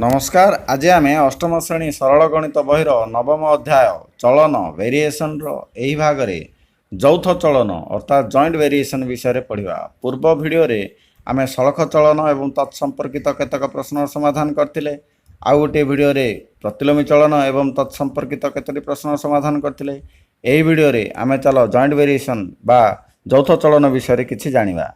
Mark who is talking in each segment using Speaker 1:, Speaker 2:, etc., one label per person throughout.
Speaker 1: ନମସ୍କାର। ଆଜି ଆମେ ଅଷ୍ଟମ ଶ୍ରେଣୀ ସରଳ ଗଣିତ ବହିର ନବମ ଅଧ୍ୟାୟ ଚଳନ, ଭେରିଏସନର ଏହି ଭାଗରେ ଯୌଥ ଚଳନ ଅର୍ଥାତ୍ ଜଏଣ୍ଟ ଭେରିଏସନ୍ ବିଷୟରେ ପଢ଼ିବା। ପୂର୍ବ ଭିଡ଼ିଓରେ ଆମେ ସଳଖ ଚଳନ ଏବଂ ତତ୍ସମ୍ପର୍କିତ କେତେକ ପ୍ରଶ୍ନର ସମାଧାନ କରିଥିଲେ। ଆଉ ଗୋଟିଏ ଭିଡ଼ିଓରେ ପ୍ରତିଲୋମୀ ଚଳନ ଏବଂ ତତ୍ସମ୍ପର୍କିତ କେତୋଟି ପ୍ରଶ୍ନର ସମାଧାନ କରିଥିଲେ। ଏହି ଭିଡ଼ିଓରେ ଆମେ ଚାଲ ଜଏଣ୍ଟ ଭେରିଏସନ୍ ବା ଯୌଥ ଚଳନ ବିଷୟରେ କିଛି ଜାଣିବା।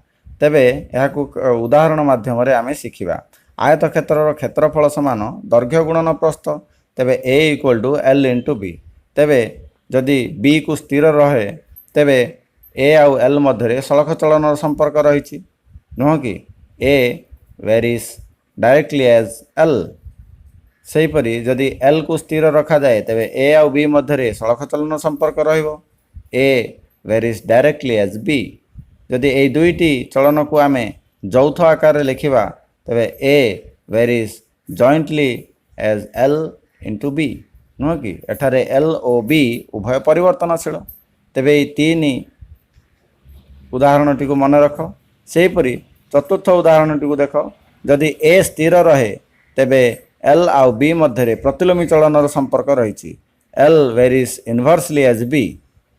Speaker 1: ତେବେ ଏହାକୁ ଉଦାହରଣ ମାଧ୍ୟମରେ ଆମେ ଶିଖିବା। ଆୟତ କ୍ଷେତ୍ରର କ୍ଷେତ୍ରଫଳ ସମାନ ଦୈର୍ଘ୍ୟ ଗୁଣନ ପ୍ରସ୍ଥ। ତେବେ A equal to L into B। ତେବେ ଯଦି ବିକୁ ସ୍ଥିର ରହେ, ତେବେ ଏ ଆଉ ଏଲ୍ ମଧ୍ୟରେ ସଳଖ ଚଳନର ସମ୍ପର୍କ ରହିଛି, ନୁହଁ କି? A varies directly as L। ସେହିପରି ଯଦି ଏଲ୍କୁ ସ୍ଥିର ରଖାଯାଏ, ତେବେ ଏ ଆଉ ବି ମଧ୍ୟରେ ସଳଖ ଚଳନ ସମ୍ପର୍କ ରହିବ। A varies directly as B। ଯଦି ଏଇ ଦୁଇଟି ଚଳନକୁ ଆମେ ଯୌଥ ଆକାରରେ ଲେଖିବା, ତେବେ A varies jointly as L into B, ନୁହଁ କି? ଏଠାରେ ଏଲ୍ ଓ ବି ଉଭୟ ପରିବର୍ତ୍ତନଶୀଳ। ତେବେ ଏଇ ତିନି ଉଦାହରଣଟିକୁ ମନେ ରଖ। ସେହିପରି ଚତୁର୍ଥ ଉଦାହରଣଟିକୁ ଦେଖ। ଯଦି ଏ ସ୍ଥିର ରହେ, ତେବେ ଏଲ୍ ଆଉ ବି ମଧ୍ୟରେ ପ୍ରତିଲୋମୀ ଚଳନର ସମ୍ପର୍କ ରହିଛି। L varies inversely as B।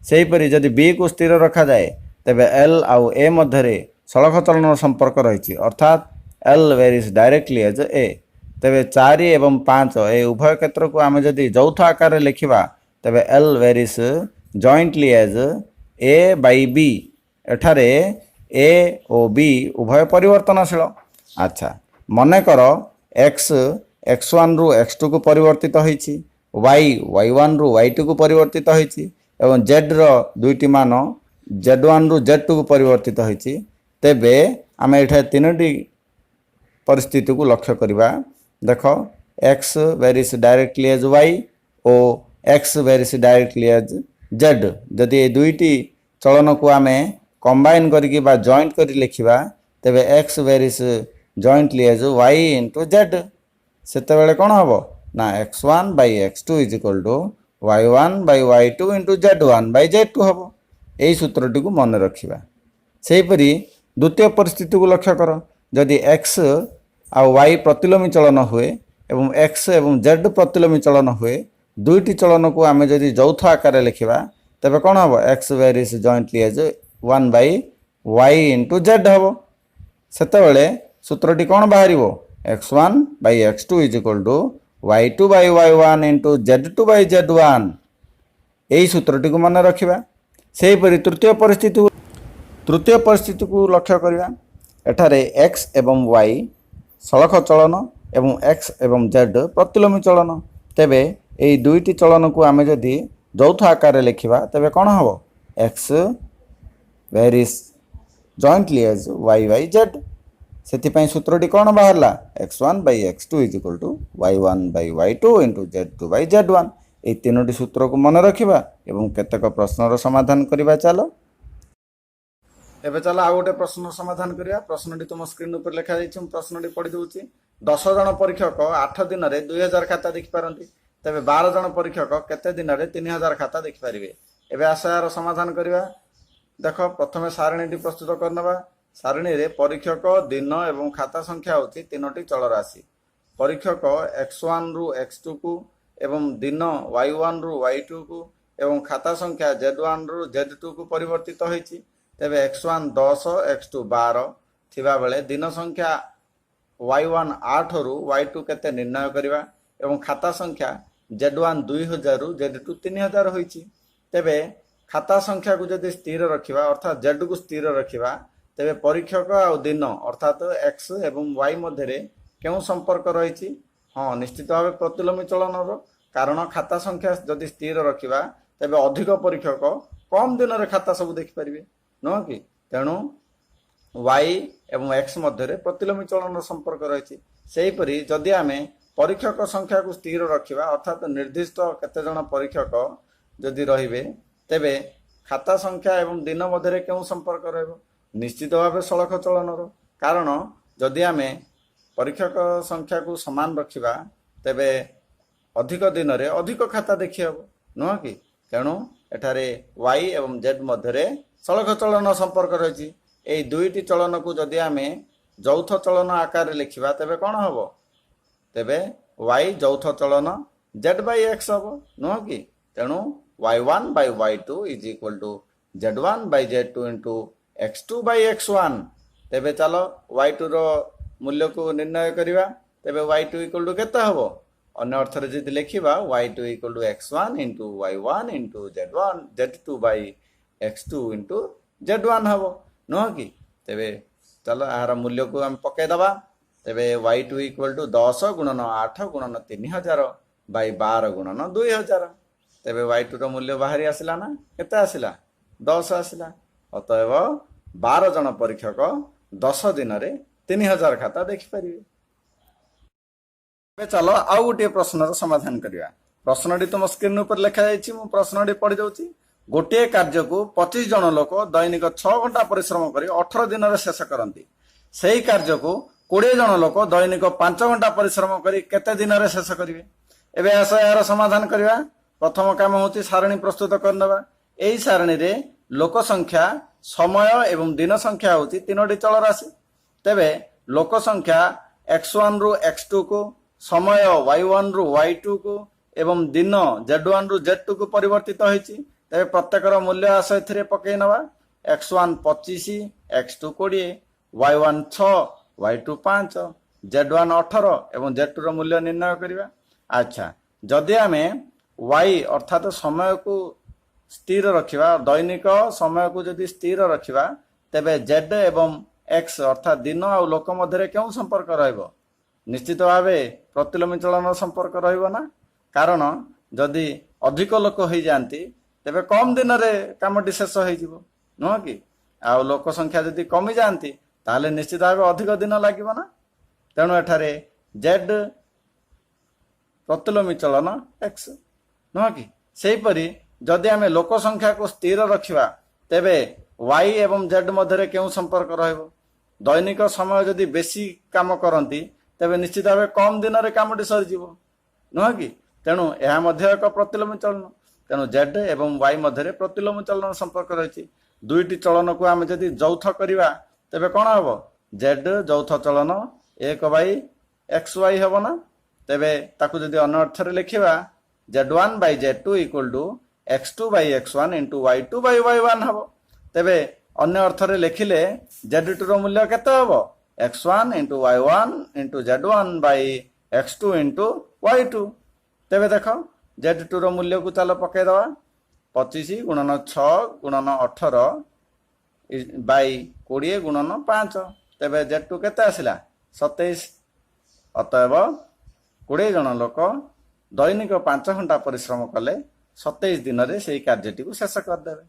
Speaker 1: ସେହିପରି ଯଦି ବିକୁ ସ୍ଥିର ରଖାଯାଏ, ତେବେ ଏଲ୍ ଆଉ ଏ ମଧ୍ୟରେ ସଳଖ ଚଳନର ସମ୍ପର୍କ ରହିଛି, ଅର୍ଥାତ୍ L varies directly as A। ତେବେ 4 ଏବଂ 5 ଏ ଉଭୟ କ୍ଷେତ୍ରକୁ ଆମେ ଯଦି ଯୌଥ ଆକାରରେ ଲେଖିବା, ତେବେ L varies jointly as A by B। ଏଠାରେ ଏ ଓ ବି ଉଭୟ ପରିବର୍ତ୍ତନଶୀଳ। ଆଚ୍ଛା, ମନେକର ଏକ୍ସ ଏକ୍ସ ୱାନ୍ରୁ ଏକ୍ସ ଟୁକୁ ପରିବର୍ତ୍ତିତ ହୋଇଛି, ୱାଇ ୱାଇ ୱାନ୍ରୁ ୱାଇ ଟୁକୁ ପରିବର୍ତ୍ତିତ ହୋଇଛି ଏବଂ ଜେଡ଼୍ର ଦୁଇଟି ମାନ ଜେଡ଼୍ ୱାନ୍ରୁ ଜେଡ଼୍ ଟୁକୁ ପରିବର୍ତ୍ତିତ ହୋଇଛି। ତେବେ ଆମେ ଏଠାରେ ତିନୋଟି ପରିସ୍ଥିତିକୁ ଲକ୍ଷ୍ୟ କରିବା। ଦେଖ, X varies directly as Y O X varies directly as Z। ଯଦି ଏ ଦୁଇଟି ଚଳନକୁ ଆମେ କମ୍ବାଇନ୍ କରିକି ବା ଜଏଣ୍ଟ କରି ଲେଖିବା, ତେବେ X varies jointly as Y into Z। ସେତେବେଳେ କ'ଣ ହେବ ନା X one by X two is equal to Y one by Y two into Z one by Z two ହେବ। ଏହି ସୂତ୍ରଟିକୁ ମନେ ରଖିବା। ସେହିପରି ଦ୍ୱିତୀୟ ପରିସ୍ଥିତିକୁ ଲକ୍ଷ୍ୟ କର। ଯଦି ଏକ୍ସ ଆଉ ୱାଇ ପ୍ରତିଲୋମୀ ଚଳନ ହୁଏ ଏବଂ ଏକ୍ସ ଏବଂ ଜେଡ୍ ପ୍ରତିଲୋମୀ ଚଳନ ହୁଏ, ଦୁଇଟି ଚଳନକୁ ଆମେ ଯଦି ଯୌଥ ଆକାରରେ ଲେଖିବା, ତେବେ କ'ଣ ହେବ? X varies jointly as one by Y into Z ହେବ। ସେତେବେଳେ ସୂତ୍ରଟି କ'ଣ ବାହାରିବ? X one by X two is equal to Y two by Y one into Z two by Z one। ଏହି ସୂତ୍ରଟିକୁ ମନେ ରଖିବା। ସେହିପରି ତୃତୀୟ ପରିସ୍ଥିତିକୁ ଲକ୍ଷ୍ୟ କରିବା। ଏଠାରେ ଏକ୍ସ ଏବଂ ୱାଇ ସଳଖ ଚଳନ ଏବଂ ଏକ୍ସ ଏବଂ ଜେଡ୍ ପ୍ରତିଲୋମୀ ଚଳନ। ତେବେ ଏହି ଦୁଇଟି ଚଳନକୁ ଆମେ ଯଦି ଯୌଥ ଆକାରରେ ଲେଖିବା, ତେବେ କ'ଣ ହେବ? X varies jointly as Y by Z। ସେଥିପାଇଁ ସୂତ୍ରଟି କ'ଣ ବାହାରିଲା? X one by X two is equal to Y one by Y two into Z two by Z one। ଏହି ତିନୋଟି ସୂତ୍ରକୁ ମନେ ରଖିବା ଏବଂ କେତେକ ପ୍ରଶ୍ନର ସମାଧାନ କରିବା। ଚାଲ, ଏବେ ଚାଲ ଆଉ ଗୋଟେ ପ୍ରଶ୍ନର ସମାଧାନ କରିବା। ପ୍ରଶ୍ନଟି ତୁମ ସ୍କ୍ରିନ୍ ଉପରେ ଲେଖାଯାଇଛି। ମୁଁ ପ୍ରଶ୍ନଟି ପଢ଼ି ଦେଉଛି। 10 ଜଣ ପରୀକ୍ଷକ 8 ଦିନରେ 2000 ଖାତା ଦେଖିପାରନ୍ତି। ତେବେ 12 ଜଣ ପରୀକ୍ଷକ କେତେ ଦିନରେ 3000 ଖାତା ଦେଖିପାରିବେ? ଏବେ ଆସ, ଏହାର ସମାଧାନ କରିବା। ଦେଖ, ପ୍ରଥମେ ସାରଣୀଟି ପ୍ରସ୍ତୁତ କରିନେବା। ସାରଣୀରେ ପରୀକ୍ଷକ, ଦିନ ଏବଂ ଖାତା ସଂଖ୍ୟା ହେଉଛି ତିନୋଟି ଚଳରାଶି। ପରୀକ୍ଷକ ଏକ୍ସ ୱାନ୍ରୁ ଏକ୍ସ ଟୁକୁ ଏବଂ ଦିନ ୱାଇ ୱାନ୍ରୁ ୱାଇ ଟୁକୁ ଏବଂ ଖାତା ସଂଖ୍ୟା ଜେଡ୍ ୱାନ୍ରୁ ଜେଡ୍ ଟୁକୁ ପରିବର୍ତ୍ତିତ ହୋଇଛି। ତେବେ ଏକ୍ସ ୱାନ୍ 10, ଏକ୍ସ ଟୁ 12 ଥିବାବେଳେ ଦିନ ସଂଖ୍ୟା ୱାଇ ୱାନ୍ 8ରୁ ୱାଇ ଟୁ କେତେ ନିର୍ଣ୍ଣୟ କରିବା ଏବଂ ଖାତା ସଂଖ୍ୟା ଜେଡ୍ ୱାନ୍ 2000ରୁ ଜେଡ୍ ଟୁ 3000 ହୋଇଛି। ତେବେ ଖାତା ସଂଖ୍ୟାକୁ ଯଦି ସ୍ଥିର ରଖିବା, ଅର୍ଥାତ୍ ଜେଡ୍କୁ ସ୍ଥିର ରଖିବା, ତେବେ ପରୀକ୍ଷକ ଆଉ ଦିନ ଅର୍ଥାତ୍ ଏକ୍ସ ଏବଂ ୱାଇ ମଧ୍ୟରେ କେଉଁ ସମ୍ପର୍କ ରହିଛି? ହଁ, ନିଶ୍ଚିତ ଭାବେ ପ୍ରତିଲୋମୀ ଚଳନର। କାରଣ ଖାତା ସଂଖ୍ୟା ଯଦି ସ୍ଥିର ରଖିବା, ତେବେ ଅଧିକ ପରୀକ୍ଷକ କମ୍ ଦିନରେ ଖାତା ସବୁ ଦେଖିପାରିବେ, ନୁହଁ କି? ତେଣୁ ୱାଇ ଏବଂ ଏକ୍ସ ମଧ୍ୟରେ ପ୍ରତିଲୋମୀ ଚଳନର ସମ୍ପର୍କ ରହିଛି। ସେହିପରି ଯଦି ଆମେ ପରୀକ୍ଷକ ସଂଖ୍ୟାକୁ ସ୍ଥିର ରଖିବା, ଅର୍ଥାତ୍ ନିର୍ଦ୍ଦିଷ୍ଟ କେତେ ଜଣ ପରୀକ୍ଷକ ଯଦି ରହିବେ, ତେବେ ଖାତା ସଂଖ୍ୟା ଏବଂ ଦିନ ମଧ୍ୟରେ କେଉଁ ସମ୍ପର୍କ ରହିବ? ନିଶ୍ଚିତ ଭାବେ ସଳଖ ଚଳନର। କାରଣ ଯଦି ଆମେ ପରୀକ୍ଷକ ସଂଖ୍ୟାକୁ ସମାନ ରଖିବା, ତେବେ ଅଧିକ ଦିନରେ ଅଧିକ ଖାତା ଦେଖିହେବ, ନୁହଁ କି? ତେଣୁ ଏଠାରେ ୱାଇ ଏବଂ ଜେଡ୍ ମଧ୍ୟରେ ସଳଖ ଚଳନ ସମ୍ପର୍କ ରହିଛି। ଏଇ ଦୁଇଟି ଚଳନକୁ ଯଦି ଆମେ ଯୌଥ ଚଳନ ଆକାରରେ ଲେଖିବା, ତେବେ କ'ଣ ହେବ? ତେବେ ୱାଇ ଯୌଥ ଚଳନ ଜେଡ୍ ବାଇ ଏକ୍ସ ହେବ, ନୁହଁ କି? ତେଣୁ y one by y two is equal to z one by z two into x two by x one। ତେବେ ଚାଲ ୱାଇ ଟୁର ମୂଲ୍ୟକୁ ନିର୍ଣ୍ଣୟ କରିବା। ତେବେ ୱାଇ ଟୁ ଇକ୍ୱାଲ୍ ଟୁ କେତେ ହେବ? ଅନ୍ୟ ଅର୍ଥରେ ଯଦି ଲେଖିବା, y two equal to x one into y one into z one z two by x two into z one ହେବ, ନୁହଁ କି? ତେବେ ଚାଲ ଏହାର ମୂଲ୍ୟକୁ ଆମେ ପକାଇଦେବା। ତେବେ ୱାଇ ଟୁ ଇକ୍ୱାଲ୍ ଟୁ 10 ଗୁଣନ 8 ଗୁଣନ 3000 ବାଇ 12 ଗୁଣନ 2000। ତେବେ ୱାଇ ଟୁର ମୂଲ୍ୟ ବାହାରି ଆସିଲା ନା? କେତେ ଆସିଲା? 10 ଆସିଲା। ଅତଏବ 12 ଜଣ ପରୀକ୍ଷକ 10 ଦିନରେ 3000 ଖାତା ଦେଖିପାରିବେ। ଏବେ ଚାଲ ଆଉ ଗୋଟିଏ ପ୍ରଶ୍ନର ସମାଧାନ କରିବା। ପ୍ରଶ୍ନଟି ତୁମ ସ୍କ୍ରିନ୍ ଉପରେ ଲେଖାଯାଇଛି। ମୁଁ ପ୍ରଶ୍ନଟି ପଢି ଦଉଛି। ଗୋଟିଏ କାର୍ଯ୍ୟକୁ 25 ଜଣ ଲୋକ ଦୈନିକ 6 ଘଣ୍ଟା ପରିଶ୍ରମ କରି 18 ଦିନରେ ଶେଷ କରନ୍ତି। ସେହି କାର୍ଯ୍ୟକୁ 20 ଜଣ ଲୋକ ଦୈନିକ 5 ଘଣ୍ଟା ପରିଶ୍ରମ କରି କେତେ ଦିନରେ ଶେଷ କରିବେ? ଏବେ ଆସ ଏହାର ସମାଧାନ କରିବା। ପ୍ରଥମ କାମ ହେଉଛି ସାରଣୀ ପ୍ରସ୍ତୁତ କରିନେବା। ଏହି ସାରଣୀରେ ଲୋକ ସଂଖ୍ୟା, ସମୟ ଏବଂ ଦିନ ସଂଖ୍ୟା ହେଉଛି ତିନୋଟି ଚଳରାଶି। ତେବେ ଲୋକ ସଂଖ୍ୟା ଏକ୍ସ ୱାନ୍ ରୁ ଏକ୍ସ ଟୁ କୁ, ସମୟ ୱାଇ ୱାନ୍ ରୁ ୱାଇ ଟୁ କୁ ଏବଂ ଦିନ ଜେଡ୍ ୱାନ୍ ରୁ ଜେଡ୍ ଟୁ କୁ ପରିବର୍ତ୍ତିତ ହୋଇଛି। ତେବେ ପ୍ରତ୍ୟେକର ମୂଲ୍ୟ ଆସ ଏଥିରେ ପକେଇ ନେବା। X one 25, X two 20, Y one 6, Y two 5, Z one 18 ଏବଂ ଜେଡ୍ ଟୁର ମୂଲ୍ୟ ନିର୍ଣ୍ଣୟ କରିବା। ଆଚ୍ଛା, ଯଦି ଆମେ ୱାଇ ଅର୍ଥାତ ସମୟକୁ ସ୍ଥିର ରଖିବା, ଦୈନିକ ସମୟକୁ ଯଦି ସ୍ଥିର ରଖିବା, ତେବେ ଜେଡ୍ ଏବଂ ଏକ୍ସ ଅର୍ଥାତ୍ ଦିନ ଆଉ ଲୋକ ମଧ୍ୟରେ କେଉଁ ସମ୍ପର୍କ ରହିବ? ନିଶ୍ଚିତ ଭାବେ ପ୍ରତିଲୋମୀ ଚଳନର ସମ୍ପର୍କ ରହିବ ନା? କାରଣ ଯଦି ଅଧିକ ଲୋକ ହେଇଯାଆନ୍ତି, ତେବେ କମ୍ ଦିନରେ କାମଟି ଶେଷ ହେଇଯିବ, ନୁହଁ କି? ଆଉ ଲୋକ ସଂଖ୍ୟା ଯଦି କମିଯାଆନ୍ତି, ତାହେଲେ ନିଶ୍ଚିତ ଭାବେ ଅଧିକ ଦିନ ଲାଗିବ ନା? ତେଣୁ ଏଠାରେ ଜେଡ୍ ପ୍ରତିଲୋମୀ ଚଳନ ଏକ୍ସ, ନୁହଁ କି? ସେହିପରି ଯଦି ଆମେ ଲୋକ ସଂଖ୍ୟାକୁ ସ୍ଥିର ରଖିବା, ତେବେ ୱାଇ ଏବଂ ଜେଡ୍ ମଧ୍ୟରେ କେଉଁ ସମ୍ପର୍କ ରହିବ? ଦୈନିକ ସମୟ ଯଦି ବେଶୀ କାମ କରନ୍ତି, ତେବେ ନିଶ୍ଚିତ ଭାବେ କମ୍ ଦିନରେ କାମଟି ସରିଯିବ, ନୁହଁ କି? ତେଣୁ ଏହା ମଧ୍ୟ ଏକ ପ୍ରତିଲୋମୀ ଚଳନ। ତେଣୁ ଜେଡ୍ ଏବଂ ୱାଇ ମଧ୍ୟରେ ପ୍ରତିଲୋମୀ ଚଳନ ସମ୍ପର୍କ ରହିଛି। ଦୁଇଟି ଚଳନକୁ ଆମେ ଯଦି ଯୌଥ କରିବା, ତେବେ କ'ଣ ହେବ? ଜେଡ୍ ଯୌଥ ଚଳନ 1 ବାଇ ଏକ୍ସ ୱାଇ ହେବ ନା? ତେବେ ତାକୁ ଯଦି ଅନ୍ୟ ଅର୍ଥରେ ଲେଖିବା, z one by z two equal to x two by x one into y two by y one ହେବ। ତେବେ ଅନ୍ୟ ଅର୍ଥରେ ଲେଖିଲେ ଜେଡ୍ ଟୁର ମୂଲ୍ୟ କେତେ ହେବ? X one into y one into z one by x two into y two। ତେବେ ଦେଖ, ଜେଡ୍ ଟୁର ମୂଲ୍ୟକୁ ଚାଲ ପକାଇଦେବା। 25 ଗୁଣନ 6 ଗୁଣନ 18 ବାଇ 20 ଗୁଣନ 5। ତେବେ ଜେଡ୍ ଟୁ କେତେ ଆସିଲା? 27। ଅତଏବ 20 ଜଣ ଲୋକ ଦୈନିକ 5 ଘଣ୍ଟା ପରିଶ୍ରମ କଲେ 27 ଦିନରେ ସେଇ କାର୍ଯ୍ୟଟିକୁ ଶେଷ କରିଦେବେ।